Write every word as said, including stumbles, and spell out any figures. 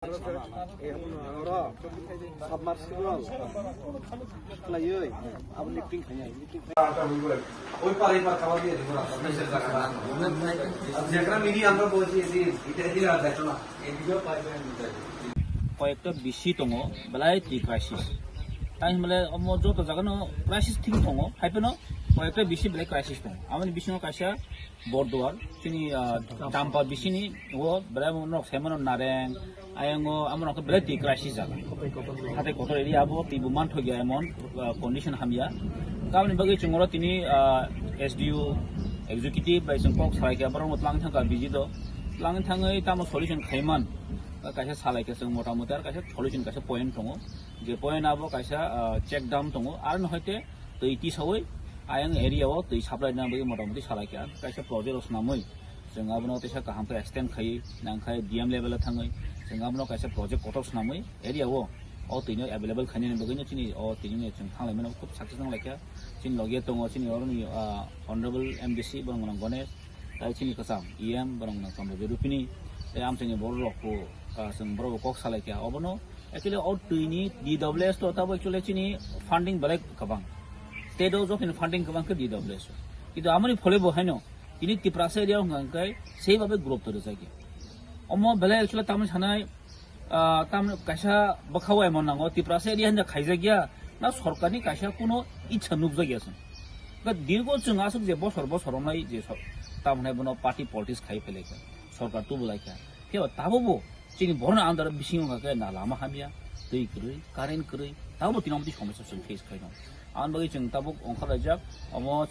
Oro submersible khlaiwi abo lifting khainai, lifting khainai. Oi, pare par khabar diye dibo na, submersible jaga na. Ab jekra midi amra boji di, ite di ra daito na. কয়েকটা BC tongo, belai twi crisis. Tai hinmale omo joto jagano crisis thing tongo, hai phano কয়েকটা BC belai crisis tongo. Aboni bisingo kaisa Borduar, chini, ah, Dampa bisini o belai norok saimano Nareng, ayang o amo rok belai twi crisis jaga. Hatai kotor area abo twi bo manthokya emon, ah, condition hamya. Tamoni bagwi chwng oro tini, ah, S D O executive bai chwng kok salaikha, borok no twlang thangkha visit o. Twlang thangwi tamo solution khaiman, ah, kaisa salaikha chwng mota moti, aro kaisa solution kaisa point tongo. Je point abo kaisa, ah, check dam tongo, aro no hoite twi tisawi ayang area o twi supply rwna bagwi mota moti salaikha. Kaisa project rok swnamwi chwng abono teisa kaham khe extend khaiwi nangkhe D M level o thangwi chwng abono kaisa project kotor swnamwi area o, o twino available khainani bagwino chini o twino chwng thanglaimano khub success wnglaikha. Chini logi tongo chini oroni, ah, honorable M D C borok gwnang Ganesh, tai chini kwcham E M borok gwnang Chandra Rupini, tai amchaini borok rok bo, ah, chwng borok bo kok salaikha. Obono actually o twini D W S to tabo actually chini funding belai kwbang. State o jokhon funding kwbang khe D W S o. Kintu amoni phole bo haino tini Tiprasa area wngkha hwnkhe sei babe group to rwjakya. Omo belai actually tamni sanai, ah, tamni kaisa bwkhao emon nango, Tiprasa area hinja khaijakya, na sorkarni kaisa kuno ichha nukjakya chwng. Ba dirgo chwng aswk je bosor bosor romlai je sor-, tamhinai bono party politics khai phelaikha, sorkar tubulaikha. Phiya tabo bo chini borno andar bisingo hwnkha khe na lama hamya, twi kwrwi, current kwrwi, tabo tini omtwi somosya chwng face khaino. Aboni bagwi chwng tabuk ongkhorlaijak, omo